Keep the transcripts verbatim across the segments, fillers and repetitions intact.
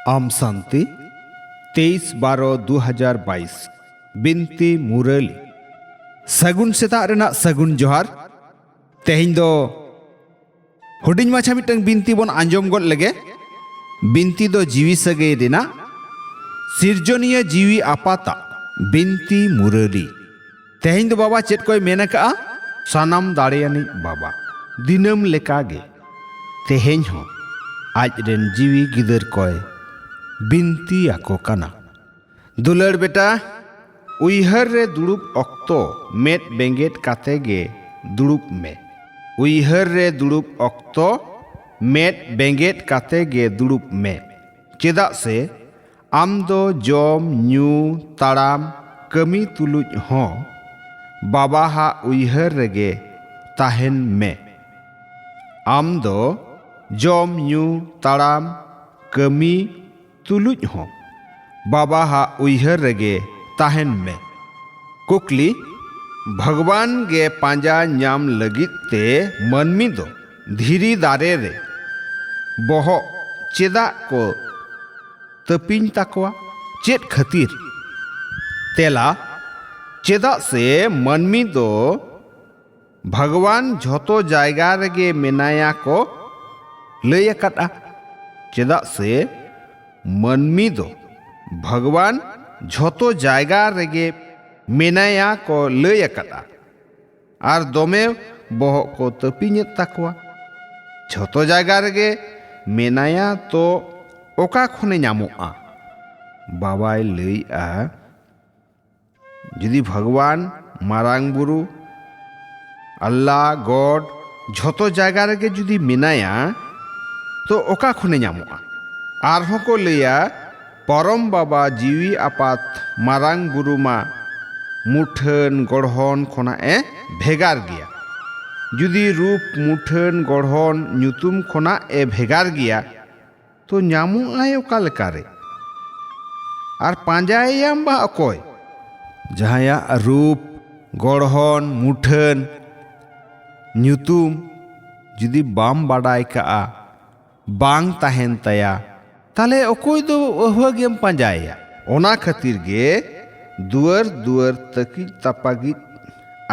ᱟᱢ ᱥᱟᱱᱛᱤ, ᱛᱮᱭᱤᱥ ᱵᱟᱨᱚ ᱫᱩ ᱦᱟᱡᱟᱨ ᱵᱟᱭᱤᱥ᱾ ᱵᱤᱱᱛᱤ ᱢᱩᱨᱟᱹᱞᱤ᱾ ᱥᱟᱹᱜᱩᱱ ᱥᱮᱛᱟᱜ ᱨᱮᱱᱟᱜ ᱥᱟᱹᱜᱩᱱ ᱡᱚᱦᱟᱨ᱾ ᱛᱮᱦᱮᱧ ᱫᱚ ᱦᱩᱰᱤᱧ ᱢᱟᱪᱷᱟ ᱢᱤᱫᱴᱟᱝ ᱵᱤᱱᱛᱤ ᱵᱚᱱ ᱟᱸᱡᱚᱢ ᱜᱚᱫ ᱞᱮᱜᱮ᱾ ᱵᱤᱱᱛᱤ ᱫᱚ ᱡᱤᱣᱤ ᱥᱟᱹᱜᱟᱹᱭ ᱨᱮᱱᱟᱜ, ᱥᱤᱨᱡᱚᱱᱤᱭᱟᱹ ᱡᱤᱣᱤ ᱟᱯᱟᱛᱟᱜ ᱵᱤᱱᱛᱤ ᱢᱩᱨᱟᱹᱞᱤ᱾ ᱛᱮᱦᱮᱧ ᱫᱚ ᱵᱟᱵᱟ ᱪᱮᱫ ᱠᱚᱭ ᱢᱮᱱ ᱟᱠᱟᱜᱼᱟ? ᱥᱟᱱᱟᱢ ᱫᱟᱲᱮᱭᱟᱱᱤᱡ ᱵᱟᱵᱟ ᱫᱤᱱᱟᱹᱢ ᱞᱮᱠᱟᱜᱮ ᱛᱮᱦᱮᱧ ᱦᱚᱸ ᱟᱡ ᱨᱮᱱ ᱡᱤᱣᱤ ᱜᱤᱫᱟᱹᱨ ᱠᱚᱭ ᱵᱤᱱᱛᱤ ᱟᱠᱚ ᱠᱟᱱᱟ᱾ ᱫᱩᱞᱟᱹᱲ ᱵᱮᱴᱟ, ᱩᱭᱦᱟᱹᱨ ᱨᱮ ᱫᱩᱲᱩᱵ ᱚᱠᱛᱚ ᱢᱮᱫ ᱵᱮᱸᱜᱮᱫ ᱠᱟᱛᱮ ᱜᱮ ᱫᱩᱲᱩᱵ ᱢᱮ᱾ ᱩᱭᱦᱟᱹᱨ ᱨᱮ ᱫᱩᱲᱩᱵ ᱚᱠᱛᱚ ᱢᱮᱫ ᱵᱮᱸᱜᱮᱫ ᱠᱟᱛᱮ ᱜᱮ ᱫᱩᱲᱩᱵ ᱢᱮ᱾ ᱪᱮᱫᱟᱜ ᱥᱮ ᱟᱢ ᱫᱚ ᱡᱚᱢ, ᱧᱩ, ᱛᱟᱲᱟᱢ, ᱠᱟᱹᱢᱤ ᱛᱩᱞᱩᱡ ᱦᱚᱸ ᱵᱟᱵᱟᱦᱟᱜ ᱩᱭᱦᱟᱹᱨ ᱨᱮᱜᱮ ᱛᱟᱦᱮᱱ ᱢᱮ᱾ ᱟᱢ ᱫᱚ ᱡᱚᱢ, ᱧᱩ, ᱛᱟᱲᱟᱢ, ᱠᱟᱹᱢᱤ ᱛᱩᱞᱩᱡ ᱦᱚᱸ ᱵᱟᱵᱟᱦᱟᱜ ᱩᱭᱦᱟᱹᱨ ᱨᱮᱜᱮ ᱛᱟᱦᱮᱱ ᱢᱮ᱾ ᱠᱩᱠᱞᱤ: ᱵᱷᱟᱜᱽᱣᱟᱱ ᱜᱮ ᱯᱟᱸᱡᱟ ᱧᱟᱢ ᱞᱟᱹᱜᱤᱫ ᱛᱮ ᱢᱟᱹᱱᱢᱤ ᱫᱚ ᱫᱷᱤᱨᱤ ᱫᱟᱨᱮ ᱨᱮ ᱵᱚᱦᱚᱜ ᱪᱮᱫᱟᱜ ᱠᱚ ᱛᱟᱹᱯᱤᱧ ᱛᱟᱠᱚᱣᱟ? ᱪᱮᱫ ᱠᱷᱟᱹᱛᱤᱨ? ᱛᱮᱞᱟ: ᱪᱮᱫᱟᱜ ᱥᱮ ᱢᱟᱹᱱᱢᱤ ᱫᱚ ᱵᱷᱟᱜᱽᱣᱟᱱ ᱡᱷᱚᱛᱚ ᱡᱟᱭᱜᱟ ᱨᱮᱜᱮ ᱢᱮᱱᱟᱭᱟ ᱠᱚ ᱞᱟᱹᱭ ᱟᱠᱟᱫᱼᱟ᱾ ᱪᱮᱫᱟᱜ ᱥᱮ ᱢᱟᱹᱱᱢᱤ ᱫᱚ ᱵᱷᱟᱜᱽᱣᱟᱱ ᱡᱷᱚᱛᱚ ᱡᱟᱭᱜᱟ ᱨᱮᱜᱮ ᱢᱮᱱᱟᱭᱟ ᱠᱚ ᱞᱟᱹᱭ ᱟᱠᱟᱫᱼᱟ᱾ ᱟᱨ ᱫᱚᱢᱮ ᱵᱚᱦᱚᱜ ᱠᱚ ᱛᱟᱹᱯᱤᱧᱮᱫ ᱛᱟᱠᱚᱣᱟ᱾ ᱡᱷᱚᱛᱚ ᱡᱟᱭᱜᱟ ᱨᱮᱜᱮ ᱢᱮᱱᱟᱭᱟ ᱛᱚ ᱚᱠᱟ ᱠᱷᱚᱱᱮ ᱧᱟᱢᱚᱜᱼᱟ? ᱵᱟᱵᱟᱭ ᱞᱟᱹᱭᱮᱜᱼᱟ, ᱡᱩᱫᱤ ᱵᱷᱟᱜᱽᱣᱟᱱ, ᱢᱟᱨᱟᱝ ᱵᱩᱨᱩ, ᱟᱞᱞᱟ, ᱜᱚᱰ ᱡᱷᱚᱛᱚ ᱡᱟᱭᱜᱟ ᱨᱮᱜᱮ ᱡᱩᱫᱤ ᱢᱮᱱᱟᱭᱟ, ᱛᱚ ᱚᱠᱟ ᱠᱷᱚᱱᱮ ᱧᱟᱢᱚᱜᱼᱟ? ᱟᱨᱦᱚᱸ ᱠᱚ ᱞᱟᱹᱭᱟ, ᱯᱚᱨᱚᱢ ᱵᱟᱵᱟ ᱡᱤᱣᱤ ᱟᱯᱟᱛ ᱢᱟᱨᱟᱝ ᱵᱩᱨᱩ ᱢᱟ ᱢᱩᱴᱷᱟᱹᱱ ᱜᱚᱲᱦᱚᱱ ᱠᱷᱚᱱᱟᱜ ᱮ ᱵᱷᱮᱜᱟᱨ ᱜᱮᱭᱟ᱾ ᱡᱩᱫᱤ ᱨᱩᱯ, ᱢᱩᱴᱷᱟᱹᱱ ᱜᱚᱲᱦᱚᱱ, ᱧᱩᱛᱩᱢ ᱠᱷᱚᱱᱟᱜ ᱮ ᱵᱷᱮᱜᱟᱨ ᱜᱮᱭᱟ, ᱛᱚ ᱧᱟᱢᱚᱜ ᱟᱭ ᱚᱠᱟ ᱞᱮᱠᱟᱨᱮ? ᱟᱨ ᱯᱟᱸᱡᱟᱭᱮᱭᱟᱢ ᱵᱟ ᱚᱠᱚᱭ? ᱡᱟᱦᱟᱸᱭᱟᱜ ᱨᱩᱯ, ᱜᱚᱲᱦᱚᱱ, ᱢᱩᱴᱷᱟᱹᱱ, ᱧᱩᱛᱩᱢ ᱡᱩᱫᱤ ᱵᱟᱢ ᱵᱟᱰᱟᱭ ᱠᱟᱜᱼᱟ, ᱵᱟᱝ ᱛᱟᱦᱮᱱ ᱛᱟᱭᱟ, ᱛᱟᱦᱞᱮ ᱚᱠᱚᱭ ᱫᱚ ᱟᱹᱦᱩᱣᱟᱹ ᱜᱮᱢ ᱯᱟᱸᱡᱟᱭᱮᱭᱟ? ᱚᱱᱟ ᱠᱷᱟᱹᱛᱤᱨ ᱜᱮ ᱫᱩᱣᱟᱹᱨ ᱫᱩᱣᱟᱹᱨ ᱛᱟᱹᱠᱤᱡ ᱛᱟᱯᱟᱜᱤᱡ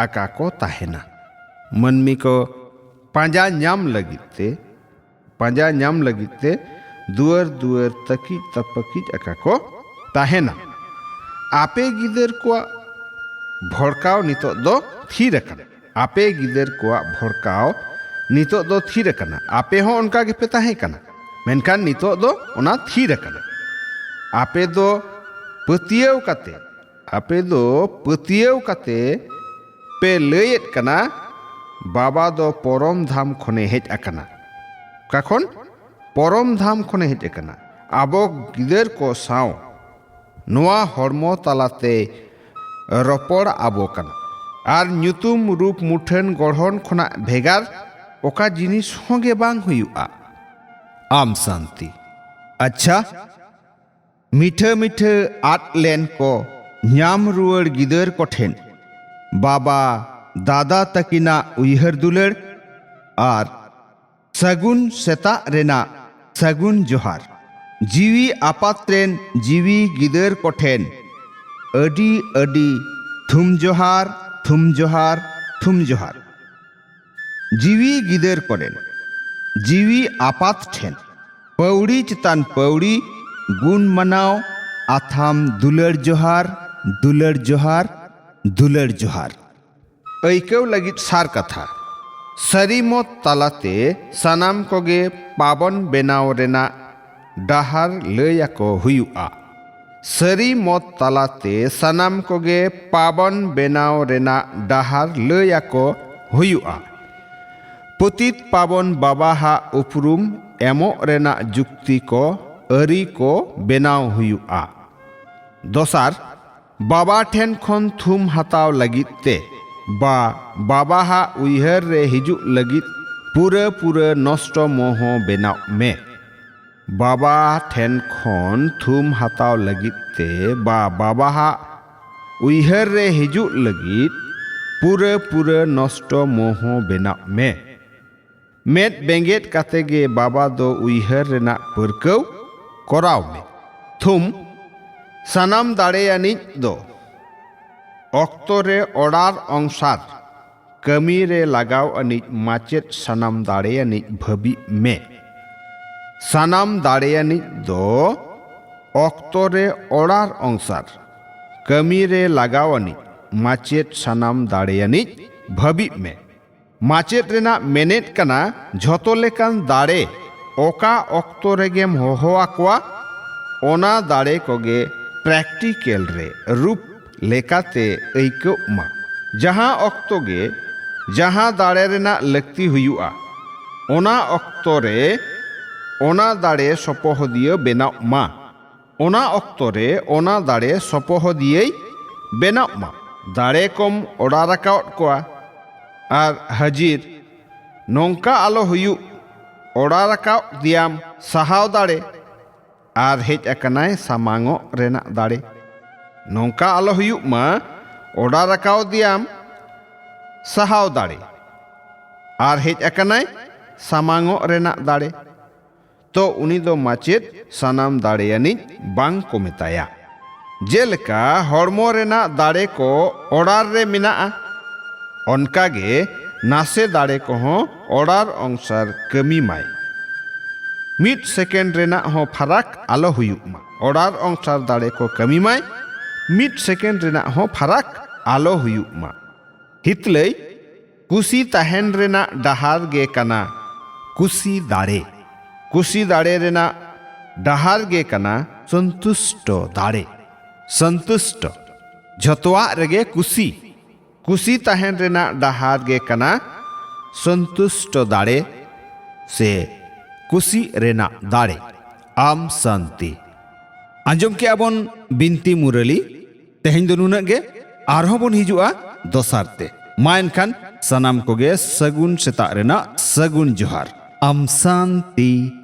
ᱟᱠᱟ ᱠᱚ ᱛᱟᱦᱮᱱᱟ᱾ ᱢᱟᱹᱱᱢᱤ ᱠᱚ ᱯᱟᱸᱡᱟ ᱧᱟᱢ ᱞᱟᱹᱜᱤᱫ ᱛᱮ, ᱯᱟᱸᱡᱟ ᱧᱟᱢ ᱞᱟᱹᱜᱤᱫ ᱛᱮ ᱫᱩᱣᱟᱹᱨ ᱫᱩᱣᱟᱹᱨ ᱛᱟᱹᱠᱤᱡ ᱛᱟᱯᱟᱠᱤᱡ ᱟᱠᱟ ᱠᱚ ᱛᱟᱦᱮᱱᱟ᱾ ᱟᱯᱮ ᱜᱤᱫᱟᱹᱨ ᱠᱚᱣᱟᱜ ᱵᱷᱚᱲᱠᱟᱣ ᱱᱤᱛᱚᱜ ᱫᱚ ᱛᱷᱤᱨ ᱟᱠᱟᱱᱟ᱾ ᱟᱯᱮ ᱜᱤᱫᱟᱹᱨ ᱠᱚᱣᱟᱜ ᱵᱷᱚᱲᱠᱟᱣ ᱱᱤᱛᱚᱜ ᱫᱚ ᱛᱷᱤᱨ ᱟᱠᱟᱱᱟ᱾ ᱟᱯᱮ ᱦᱚᱸ ᱚᱱᱠᱟ ᱜᱮᱯᱮ ᱛᱟᱦᱮᱸ ᱠᱟᱱᱟ, ᱢᱮᱱᱠᱷᱟᱱ ᱱᱤᱛᱚᱜ ᱫᱚ ᱚᱱᱟ ᱛᱷᱤᱨ ᱟᱠᱟᱱᱟ᱾ ᱟᱯᱮ ᱫᱚ ᱯᱟᱹᱛᱭᱟᱹᱣ ᱠᱟᱛᱮ, ᱟᱯᱮ ᱫᱚ ᱯᱟᱹᱛᱭᱟᱹᱣ ᱠᱟᱛᱮ ᱯᱮ ᱞᱟᱹᱭᱮᱫ ᱠᱟᱱᱟ, ᱵᱟᱵᱟ ᱫᱚ ᱯᱚᱨᱚᱢ ᱫᱷᱟᱢ ᱠᱷᱚᱱᱮ ᱦᱮᱡ ᱟᱠᱟᱱᱟ᱾ ᱚᱠᱟ ᱠᱷᱚᱱ? ᱯᱚᱨᱚᱢ ᱫᱷᱟᱢ ᱠᱷᱚᱱᱮ ᱦᱮᱡ ᱟᱠᱟᱱᱟ᱾ ᱟᱵᱚ ᱜᱤᱫᱟᱹᱨ ᱠᱚ ᱥᱟᱶ ᱱᱚᱣᱟ ᱦᱚᱲᱢᱚ ᱛᱟᱞᱟᱛᱮ ᱨᱚᱯᱚᱲ ᱟᱵᱚ ᱠᱟᱱᱟ᱾ ᱟᱨ ᱧᱩᱛᱩᱢ, ᱨᱩᱯ, ᱢᱩᱴᱷᱟᱹᱱ, ᱜᱚᱲᱦᱚᱱ ᱠᱷᱚᱱᱟᱜ ᱵᱷᱮᱜᱟᱨ ᱚᱠᱟ ᱡᱤᱱᱤᱥ ᱦᱚᱸ ᱜᱮ ᱵᱟᱝ ᱦᱩᱭᱩᱜᱼᱟ᱾ ᱟᱢ ᱥᱟᱱᱛᱤ᱾ ᱟᱪᱪᱷᱟ, ᱢᱤᱴᱷᱟᱹ ᱢᱤᱴᱷᱟᱹ ᱟᱫ ᱞᱮᱱ ᱠᱚ ᱧᱟᱢ ᱨᱩᱣᱟᱹᱲ ᱜᱤᱫᱟᱹᱨ ᱠᱚᱴᱷᱮᱱ ᱵᱟᱵᱟ, ᱫᱟᱫᱟ ᱛᱟᱹᱠᱤᱱᱟᱜ ᱩᱭᱦᱟᱹᱨ ᱫᱩᱞᱟᱹᱲ ᱟᱨ ᱥᱟᱹᱜᱩᱱ ᱥᱮᱛᱟᱜ ᱨᱮᱱᱟᱜ ᱥᱟᱹᱜᱩᱱ ᱡᱚᱦᱟᱨ᱾ ᱡᱤᱣᱤ ᱟᱯᱟᱛ ᱨᱮᱱ ᱡᱤᱣᱤ ᱜᱤᱫᱟᱹᱨ ᱠᱚᱴᱷᱮᱱ ᱟᱹᱰᱤ ᱟᱹᱰᱤ ᱛᱷᱩᱢ ᱡᱚᱦᱟᱨ, ᱛᱷᱩᱢ ᱡᱚᱦᱟᱨ, ᱛᱷᱩᱢ ᱡᱚᱦᱟᱨ᱾ ᱡᱤᱣᱤ ᱜᱤᱫᱟᱹᱨ ᱠᱚᱨᱮᱱ ᱡᱤᱣᱤ ᱟᱯᱟᱛ ᱴᱷᱮᱱ ᱯᱟᱹᱣᱲᱤ ᱪᱮᱛᱟᱱ ᱯᱟᱹᱣᱲᱤ ᱜᱩᱱ ᱢᱟᱱᱟᱣ ᱟᱛᱷᱟᱢ ᱫᱩᱞᱟᱹᱲ ᱡᱚᱦᱟᱨ, ᱫᱩᱞᱟᱹᱲ ᱡᱚᱦᱟᱨ, ᱫᱩᱞᱟᱹᱲ ᱡᱚᱦᱟᱨ᱾ ᱟᱹᱭᱠᱟᱹᱣ ᱞᱟᱹᱜᱤᱫ ᱥᱟᱨ ᱠᱟᱛᱷᱟ᱾ ᱥᱟᱹᱨᱤ ᱢᱚᱛ ᱛᱟᱞᱟᱛᱮ ᱥᱟᱱᱟᱢ ᱠᱚᱜᱮ ᱯᱟᱵᱚᱱ ᱵᱮᱱᱟᱣ ᱨᱮᱱᱟᱜ ᱰᱟᱦᱟᱨ ᱞᱟᱹᱭ ᱟᱠᱚ ᱦᱩᱭᱩᱜᱼᱟ᱾ ᱥᱟᱹᱨᱤ ᱢᱚᱛ ᱛᱟᱞᱟᱛᱮ ᱥᱟᱱᱟᱢ ᱠᱚᱜᱮ ᱯᱟᱵᱚᱱ ᱵᱮᱱᱟᱣ ᱨᱮᱱᱟᱜ ᱰᱟᱦᱟᱨ ᱞᱟᱹᱭ ᱟᱠᱚ ᱦᱩᱭᱩᱜᱼᱟ᱾ ᱯᱚᱛᱤᱛ ᱯᱟᱵᱚᱱ ᱵᱟᱵᱟᱦᱟᱜ ᱩᱯᱨᱩᱢ ᱮᱢᱚᱜ ᱨᱮᱱᱟᱜ ᱡᱩᱠᱛᱤ ᱠᱚ, ᱟᱹᱨᱤ ᱠᱚ ᱵᱮᱱᱟᱣ ᱦᱩᱭᱩᱜᱼᱟ᱾ ᱫᱚᱥᱟᱨ, ᱵᱟᱵᱟ ᱴᱷᱮᱱ ᱠᱷᱚᱱ ᱛᱷᱩᱢ ᱦᱟᱛᱟᱣ ᱞᱟᱹᱜᱤᱫ ᱛᱮ ᱵᱟ ᱵᱟᱵᱟᱦᱟᱜ ᱩᱭᱦᱟᱹᱨ ᱨᱮ ᱦᱤᱡᱩᱜ ᱞᱟᱹᱜᱤᱫ ᱯᱩᱨᱟᱹ ᱯᱩᱨᱟᱹ ᱱᱚᱥᱴᱚ ᱢᱳᱦᱚ ᱵᱮᱱᱟᱣ ᱢᱮ᱾ ᱵᱟᱵᱟ ᱴᱷᱮᱱ ᱠᱷᱚᱱ ᱛᱷᱩᱢ ᱦᱟᱛᱟᱣ ᱞᱟᱹᱜᱤᱫ ᱛᱮ ᱵᱟ ᱵᱟᱵᱟᱦᱟᱜ ᱩᱭᱦᱟᱹᱨ ᱨᱮ ᱦᱤᱡᱩᱜ ᱞᱟᱹᱜᱤᱫ ᱯᱩᱨᱟᱹ ᱯᱩᱨᱟᱹ ᱱᱚᱥᱴᱚ ᱢᱳᱦᱚ ᱵᱮᱱᱟᱣ ᱢᱮ᱾ ᱢᱮᱫ ᱵᱮᱸᱜᱮᱫ ᱠᱟᱛᱮ ᱜᱮ ᱵᱟᱵᱟ ᱫᱚ ᱩᱭᱦᱟᱹᱨ ᱨᱮᱱᱟᱜ ᱯᱟᱹᱨᱠᱟᱹᱣ ᱠᱚᱨᱟᱣ ᱢᱮ᱾ ᱛᱷᱩᱢ, ᱥᱟᱱᱟᱢ ᱫᱟᱲᱮᱭᱟᱱᱤᱡ ᱫᱚ ᱚᱠᱛᱚ ᱨᱮ ᱚᱰᱟᱨ ᱚᱝᱥᱟᱨ ᱠᱟᱹᱢᱤ ᱨᱮ ᱞᱟᱜᱟᱣ ᱟᱹᱱᱤᱡ ᱢᱟᱪᱮᱫ ᱥᱟᱱᱟᱢ ᱫᱟᱲᱮᱭᱟᱱᱤᱡ ᱵᱷᱟᱹᱵᱤᱜ ᱢᱮ᱾ ᱥᱟᱱᱟᱢ ᱫᱟᱲᱮᱭᱟᱱᱤᱡ ᱫᱚ ᱚᱠᱛᱚ ᱨᱮ ᱚᱰᱟᱨ ᱚᱝᱥᱟᱨ ᱠᱟᱹᱢᱤ ᱨᱮ ᱞᱟᱜᱟᱣ ᱟᱹᱱᱤᱡ ᱢᱟᱪᱮᱫ ᱥᱟᱱᱟᱢ ᱫᱟᱲᱮᱭᱟᱱᱤᱡ ᱵᱷᱟᱹᱵᱤᱜ ᱢᱮ᱾ ᱢᱟᱪᱮᱫ ᱨᱮᱱᱟᱜ ᱢᱮᱱᱮᱫ ᱠᱟᱱᱟ ᱡᱷᱚᱛᱚ ᱞᱮᱠᱟᱱ ᱫᱟᱲᱮ ᱚᱠᱟ ᱚᱠᱛᱚ ᱨᱮᱜᱮᱢ ᱦᱚᱦᱚ ᱟᱠᱚᱣᱟ, ᱚᱱᱟ ᱫᱟᱲᱮ ᱠᱚᱜᱮ ᱯᱨᱮᱠᱴᱤᱠᱮᱞ ᱨᱮ ᱨᱩᱯ ᱞᱮᱠᱟᱛᱮ ᱟᱹᱭᱠᱟᱹᱜ ᱢᱟ᱾ ᱡᱟᱦᱟᱸ ᱚᱠᱛᱚ ᱜᱮ ᱡᱟᱦᱟᱸ ᱫᱟᱲᱮ ᱨᱮᱱᱟᱜ ᱞᱟᱹᱠᱛᱤ ᱦᱩᱭᱩᱜᱼᱟ, ᱚᱱᱟ ᱚᱠᱛᱚ ᱨᱮ ᱚᱱᱟ ᱫᱟᱲᱮ ᱥᱚᱯᱚᱦᱚᱫᱤᱭᱟᱹ ᱵᱮᱱᱟᱣᱜ ᱢᱟ᱾ ᱚᱱᱟ ᱚᱠᱛᱚ ᱨᱮ ᱚᱱᱟ ᱫᱟᱲᱮ ᱥᱚᱯᱚᱦᱚᱫᱤᱭᱟᱹᱭ ᱵᱮᱱᱟᱣᱜ ᱢᱟ᱾ ᱫᱟᱲᱮ ᱠᱚᱢ ᱚᱰᱟᱨ ᱟᱠᱟᱣᱟᱫ ᱠᱚᱣᱟ ᱟᱨ ᱦᱟᱹᱡᱤᱨ, ᱱᱚᱝᱠᱟ ᱟᱞᱚ ᱦᱩᱭᱩᱜ, ᱚᱰᱟᱨ ᱟᱠᱟᱣᱟᱫ ᱫᱮᱭᱟᱢ ᱥᱟᱦᱟᱣ ᱫᱟᱲᱮ ᱟᱨ ᱦᱮᱡ ᱟᱠᱟᱱᱟᱭ ᱥᱟᱢᱟᱝᱚᱜ ᱨᱮᱱᱟᱜ ᱫᱟᱲᱮ᱾ ᱱᱚᱝᱠᱟ ᱟᱞᱚ ᱦᱩᱭᱩᱜ ᱢᱟ, ᱚᱰᱟᱨ ᱟᱠᱟᱣᱫᱮᱭᱟᱢ ᱥᱟᱦᱟᱣ ᱫᱟᱲᱮ ᱟᱨ ᱦᱮᱡ ᱟᱠᱟᱱᱟᱭ ᱥᱟᱢᱟᱝᱚᱜ ᱨᱮᱱᱟᱜ ᱫᱟᱲᱮ᱾ ᱛᱚ ᱩᱱᱤ ᱫᱚ ᱢᱟᱪᱮᱫ ᱥᱟᱱᱟᱢ ᱫᱟᱲᱮᱭᱟᱱᱤᱡ ᱵᱟᱝ ᱠᱚ ᱢᱮᱛᱟᱭᱟ᱾ ᱡᱮᱞᱮᱠᱟ ᱦᱚᱲᱢᱚ ᱨᱮᱱᱟᱜ ᱫᱟᱲᱮ ᱠᱚ ᱚᱰᱟᱨ ᱨᱮ ᱢᱮᱱᱟᱜᱼᱟ, ᱚᱱᱠᱟᱜᱮ ᱱᱟᱥᱮ ᱫᱟᱲᱮ ᱠᱚᱦᱚᱸ ᱚᱰᱟᱨ ᱚᱝᱥᱟᱨ ᱠᱟᱹᱢᱤ ᱢᱟᱭ᱾ ᱢᱤᱫ ᱥᱮᱠᱮᱱᱰ ᱨᱮᱱᱟᱜ ᱦᱚᱸ ᱯᱷᱟᱨᱟᱠ ᱟᱞᱚ ᱦᱩᱭᱩᱜ ᱢᱟ᱾ ᱚᱰᱟᱨ ᱚᱝᱥᱟᱨ ᱫᱟᱲᱮ ᱠᱚ ᱠᱟᱹᱢᱤ ᱢᱟᱭ, ᱢᱤᱫ ᱥᱮᱠᱮᱱᱰ ᱨᱮᱱᱟᱜ ᱦᱚᱸ ᱯᱷᱟᱨᱟᱠ ᱟᱞᱚ ᱦᱩᱭᱩᱜ ᱢᱟ᱾ ᱦᱤᱛᱞᱟᱹᱭ, ᱠᱩᱥᱤ ᱛᱟᱦᱮᱱ ᱨᱮᱱᱟᱜ ᱰᱟᱦᱟᱨ ᱜᱮ ᱠᱟᱱᱟ ᱠᱩᱥᱤ ᱫᱟᱲᱮ᱾ ᱠᱩᱥᱤ ᱫᱟᱲᱮ ᱨᱮᱱᱟᱜ ᱰᱟᱦᱟᱨ ᱜᱮ ᱠᱟᱱᱟ ᱥᱚᱱᱛᱩᱥᱴᱚ ᱫᱟᱲᱮ᱾ ᱥᱚᱱᱛᱩᱥᱴᱚ, ᱡᱷᱚᱛᱚᱣᱟᱜ ᱨᱮᱜᱮ ᱠᱩᱥᱤ᱾ ᱠᱩᱥᱤ ᱛᱟᱦᱮᱱ ᱨᱮᱱᱟᱜ ᱰᱟᱦᱟᱨ ᱜᱮ ᱠᱟᱱᱟ ᱥᱚᱱᱛᱩᱥᱴᱚ ᱫᱟᱲᱮ ᱥᱮ ᱠᱩᱥᱤ ᱨᱮᱱᱟᱜ ᱫᱟᱲᱮ᱾ ᱟᱢ ᱥᱟᱱᱛᱤ᱾ ᱟᱸᱡᱚᱢ ᱠᱮᱜᱼᱟ ᱵᱚᱱ ᱵᱤᱱᱛᱤ ᱢᱩᱨᱟᱹᱞᱤ᱾ ᱛᱮᱦᱮᱧ ᱫᱚ ᱱᱩᱱᱟᱹᱜ ᱜᱮ, ᱟᱨᱦᱚᱸ ᱵᱚᱱ ᱦᱤᱡᱩᱜᱼᱟ ᱫᱚᱥᱟᱨ ᱛᱮ᱾ ᱢᱟ ᱮᱱᱠᱷᱟᱱ ᱥᱟᱱᱟᱢ ᱠᱚᱜᱮ ᱥᱟᱹᱜᱩᱱ ᱥᱮᱛᱟᱜ ᱨᱮᱱᱟᱜ ᱥᱟᱹᱜᱩᱱ ᱡᱚᱦᱟᱨ᱾ ᱟᱢ ᱥᱟᱱᱛᱤ᱾